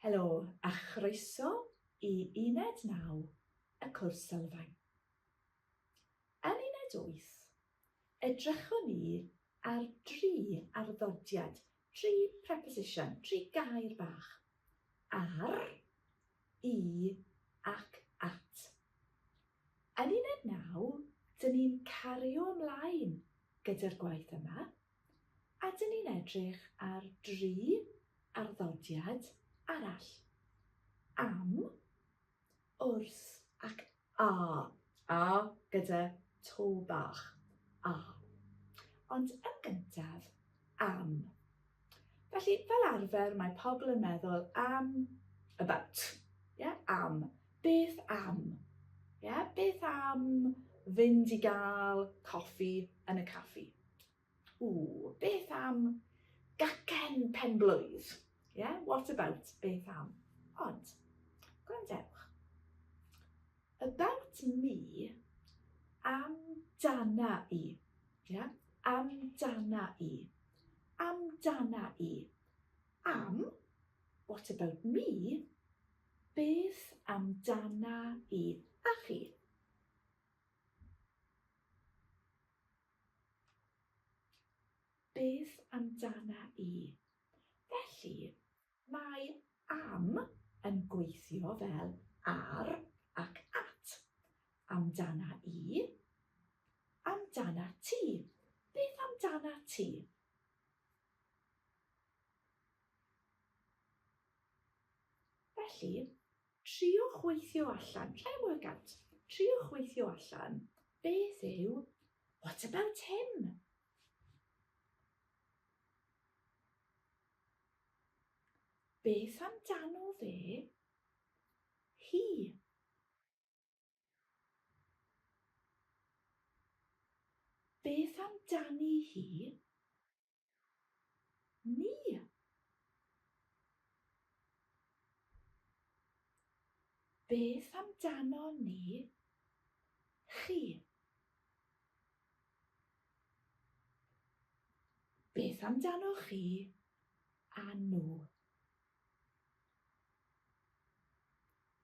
Helo a chroeso i Uned 9 y cwrs sylfaen. Yn Uned 8, edrychwn ni ar dri arddodiad, tri preposition, tri gair bach. Ar, i ac at. Yn Uned 9, dyn ni'n cario ymlaen gyda'r gwaith yma, a dyn ni'n edrych ar dri arddodiad arall. Am, wrth ac a. A gyda to bach. A. Ond yn gyntaf, am. Felly, fel arfer, mae pobl yn meddwl am, about. Yeah? Am. Beth am? Yeah? Beth am fynd i gael coffi yn y caffi? Ww, beth am gacen penblwydd? Yeah, what about beth am? Ond, gwrandewch. About me, amdana i. Yeah? Amdana i. Amdana i. Am, what about me? Beth amdana i a chi? Beth amdana i? Felly, mae am yn gweithio fel ar ac at. Amdana i, amdana ti. Beth amdana ti? Felly, Triwch weithio allan, try and work out, triwch weithio allan beth yw what about him? Beth amdano fe? Hi. Beth amdani hi? Ni. Beth amdano ni? Chi. Beth amdano chi a nhw?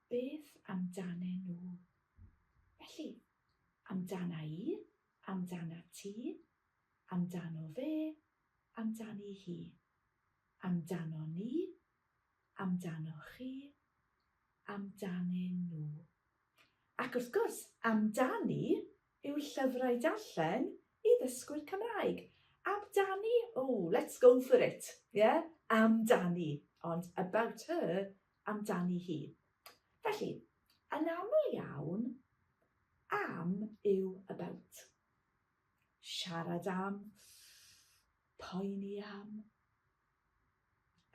Beth amdanyn nhw? Felly, amdana i, amdana ti, Amdano fe, amdani hi. Amdano ni, amdano chi, amdanyn nhw. Ac wrth gwrs, amdani yw'r llyfrau darllen i ddysgwyr Cymraeg. Amdani, oh, let's go for it, yeah? Amdani, ond about her, amdani hi. Felly, yn aml iawn, am yw about. Siarad am, poeni am,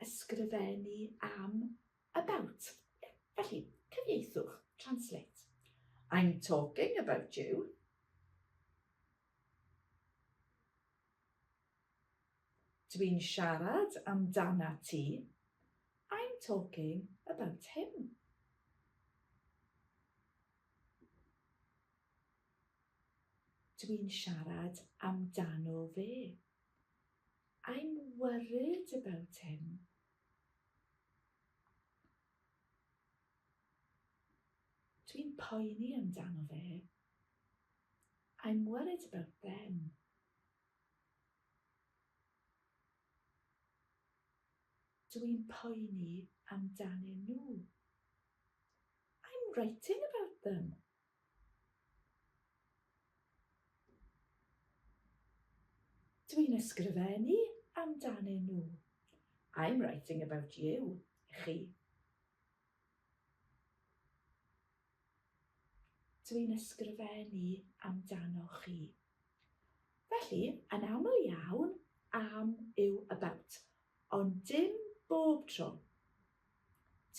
ysgrifennu am, about. Felly, cyfieithwch, translate. I'm talking about you. Dwi'n siarad amdana ti. I'm talking about him. Dwi'n siarad amdano fe. I'm worried about him. Dwi'n poeni amdano fe. I'm worried about them. Dwi'n poeni amdanyn nhw. I'm writing about them. Dwi'n ysgrifennu amdanyn nhw. I'm writing about you, chi. Dwi'n ysgrifennu amdano chi. Felly, yn aml iawn, am yw about, ond dim bob tro.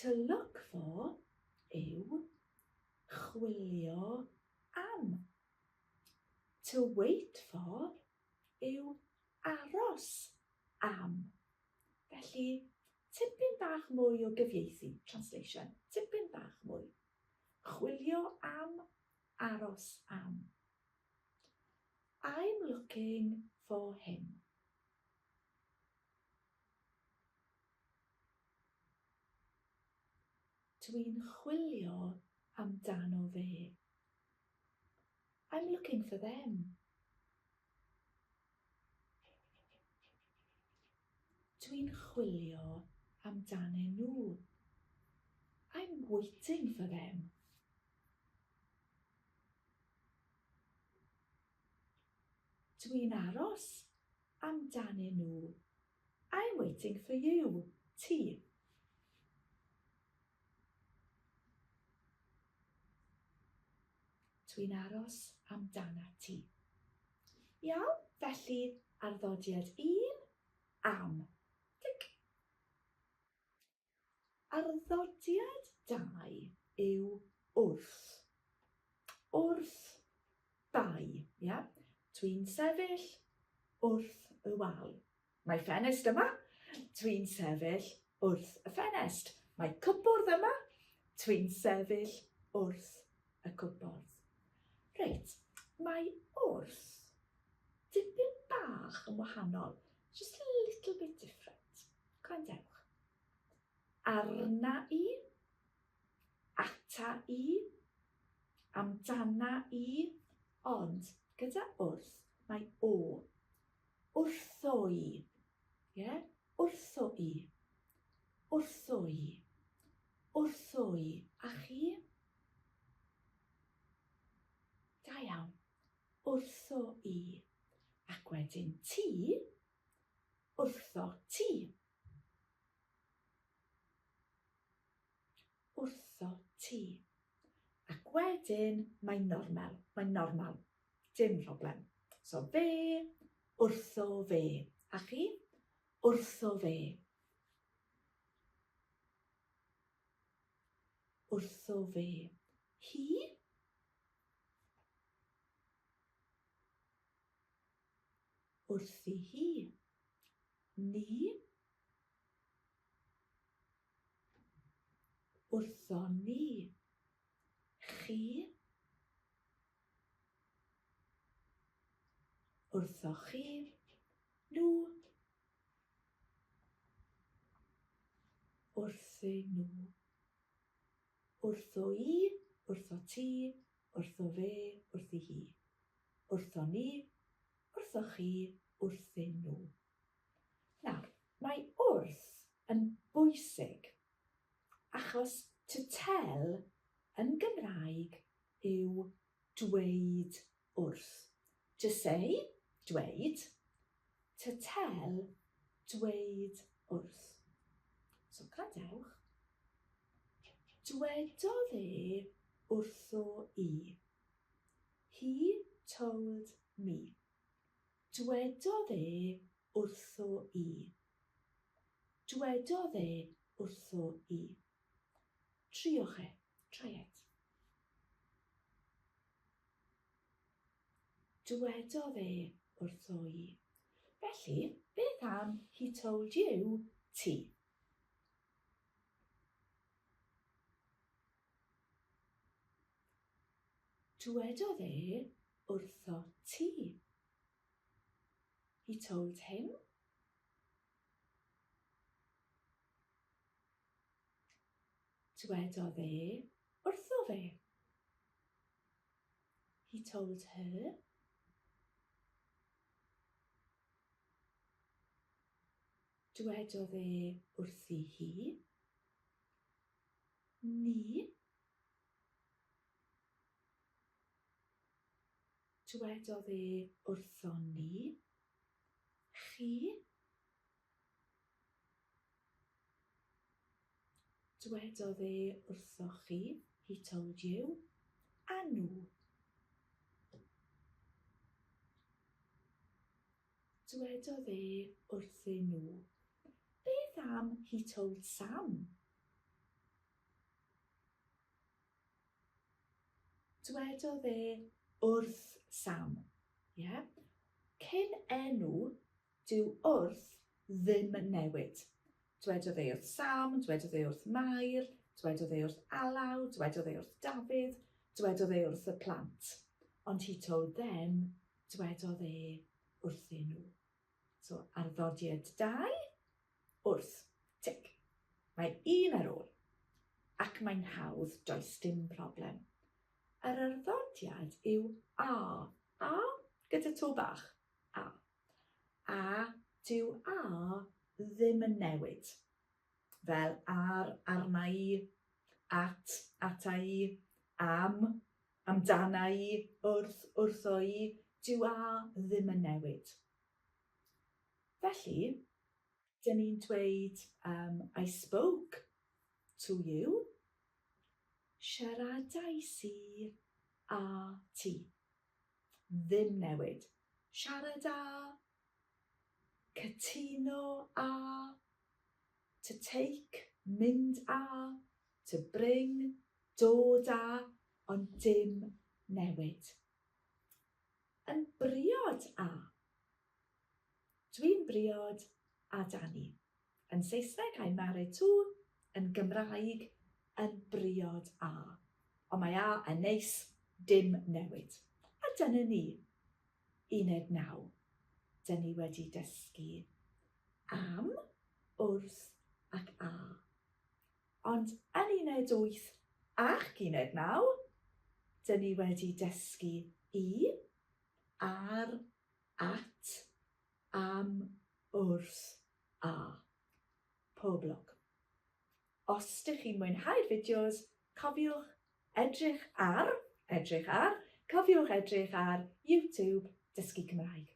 To look for yw chwilio am. To wait for yw aros am. Felly, tipyn bach mwy o gyfieithu, translation, tipyn bach mwy. Chwilio am, aros am. I'm looking for him. Dwi'n chwilio amdano fe. I'm looking for them. Dwi'n chwilio amdanyn nhw. I'm waiting for them. Dwi'n aros amdanyn nhw. I'm waiting for you. Ti. Dwi'n aros amdana ti. Iawn, felly arddodiad 1, am. Tic. Arddodiad 2 yw wrth. Wrth, by, ia? Dwi'n sefyll wrth y wal. Mae ffenest yma. Dwi'n sefyll wrth y ffenest. Mae cwpwrdd yma. Dwi'n sefyll wrth y cwpwrdd. Reit, mae wrth dipyn bach yn wahanol. Just a little bit different. Gwrandewch. Arna i, ata i, amdana i, ond gyda wrth mae o. Wrtho i. Ie? Wrtho i. Wrtho i. Wrtho i. A chi? Da iawn. Wrtho i. Ac wedyn ti, wrtho ti. Wrtho ti. Ac wedyn mae'n normal, mae'n normal. Dim problem. So fe, wrtho fe. A chi? Wrtho fe. Wrtho fe. Hi? Wrthi hi. Ni? Wrtho ni. Chi? Wrthoch chi, nhw, wrthyn nhw. Wrtho i, wrtho ti, wrtho fe, wrthi hi. Wrtho ni, wrtho chi, wrthyn nhw. Nawr, mae wrth yn bwysig achos to tell yn Gymraeg yw dweud wrth. To say, dweud. To tell, dweud wrth. So gwrandewch. Dwedodd e wrtho i. He told me. Dwedodd e wrtho i. Dwedodd e wrtho i. Triwch e. Try it. Dwedodd e wrtho i. Felly, beth am he told you ti? Dwedodd e wrtho ti. He told him. Dwedodd e wrtho fe. He told her. Dwedodd e wrthi hi. Ni. Dwedodd e wrthon ni. Chi. Dwedodd e wrthoch chi, he told you, a nhw. Dwedodd e wrthyn nhw. Beth am he told Sam? Dwedodd e wrth Sam. Yeah? Cyn enw, Dyw wrth ddim yn newid. Dwedodd e wrth Sam, dwedodd e wrth Mair, dwedodd e wrth Alaw, dwedodd e wrth Dafydd, dwedodd e wrth y plant. Ond he told them, dwedodd e wrthyn nhw. So, arddodiad 2, wrth, tic. Mae un ar ôl. Ac mae'n hawdd, does dim problem. Yr arddodiad yw a, a gyda to bach, a. A dyw a ddim yn newid. Fel ar, arna i, at, ata i, am, amdana i, wrth, wrtho i, dyw a ddim yn newid. Felly, dyn ni'n dweud I spoke to you, siaradais i â ti. Ddim newid. Siarad â, cytuno â, to take, mynd â, to bring, dod â, ond dim newid. Yn briod â. Dwi'n briod â Danny. Yn Saesneg, I'm married to. Yn Gymraeg, yn briod â. Ond mae â yn neis, dim newid. A dyna ni. Uned 9. Dyn ni wedi dysgu am, wrth ac â. Ond yn uned 8 ac uned 9, dyn ni wedi dysgu i, ar, at, am, wrth, a. Pob lwc. Os dych chi'n mwynhau'r fideos, cofiwch edrych ar, edrych ar, cofiwch edrych ar YouTube Dysgu Cymraeg.